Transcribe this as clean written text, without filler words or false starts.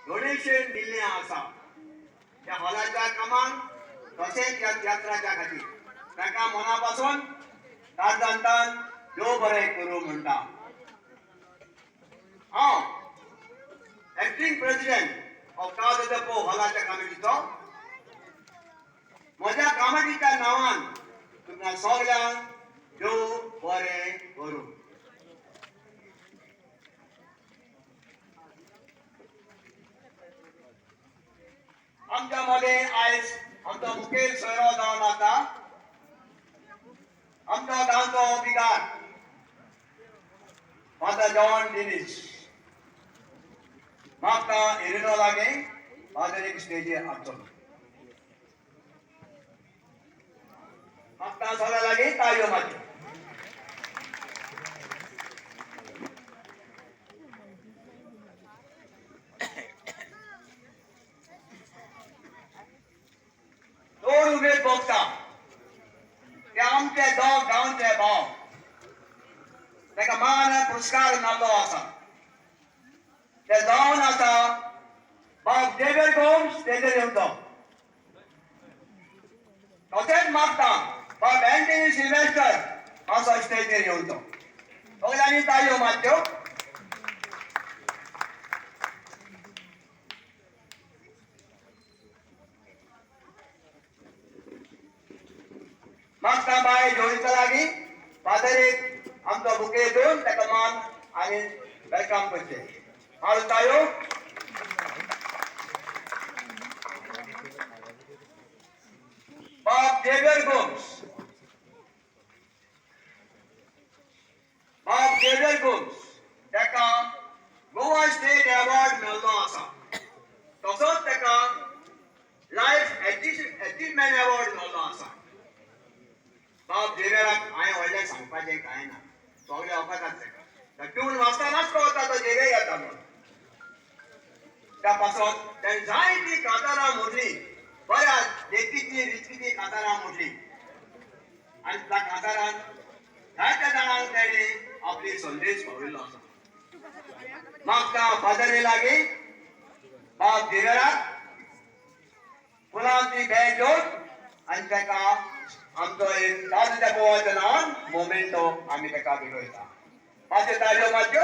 Donation दिल्लें आसा त्या हॉलाच्या कामाक तशेंच ह्या तियात्राच्या खातीर. तांकां मना पासून काळजांतान देव बरें करूं म्हणटा. हांव एक्टींग प्रेसिडेंट ऑफ काज देपो हॉलाच्या कमिटीचो, म्हज्या कमिटीच्या नांवान तुमकां सगल्यांक देव बरें करूं. आमच्या मदें आयज आमचो मुखेल सोयरो जावन आसा आमचो गांवचो बिगार फादर जॉन डिनीस. म्हाका एरिनो लागीं फादर एक स्टेजीर हाडचो. म्हाका सगळ्या लागीं ताळयो मारच्यो. चड उमेद भोगता ते आमचे दोग गांवचे भाव, ताका मान पुरस्कार मेळ्ळो आसा. ते जावन आसा बाब जेवियर गोम्स स्टेजीर येवचो. तशेंच मागता बाब अँटनी सिल्वेस्टर असो स्टेजीर येवचो. सगल्यांनी ताळयो मारच्यो. मागता बाय जोडीच्या लागीं फादरीक आमचो बुके दिवन ताका मान आनी welcome करचें. मारून ताळयो. बाब जेवियर गोम्स, बाब जेवियर गोम्स ताका गोवा स्टेट अवॉर्ड मेळ्ळो आसा. तसोच ताका लायफ अचिव्हमेंट अवॉर्ड मेळ्ळो आसा. बाब जेवियराक हांवें व्हडलें सांगपाचें कांय ना, सगळे वखदात ताका. ट्यून वाचतानाच कळटा तो जेवियर येता म्हणून. त्या पासत तेणें जायतीं कातारां मोडली, बऱ्या देखीची रितीची कातारां मोडली आनी त्या कातारान जायत्या जाणांक तेणें आपली संदेश पावयल्लो आसा. मागता फादरी लागीं बाब जेवियराक फुलांची भेट घेवन आनी ताका आमचो एक दादू त्या पोवाच्या नांवान मोमेंटो आमी ताका भेटयता. मातशे ताळयो मारच्यो.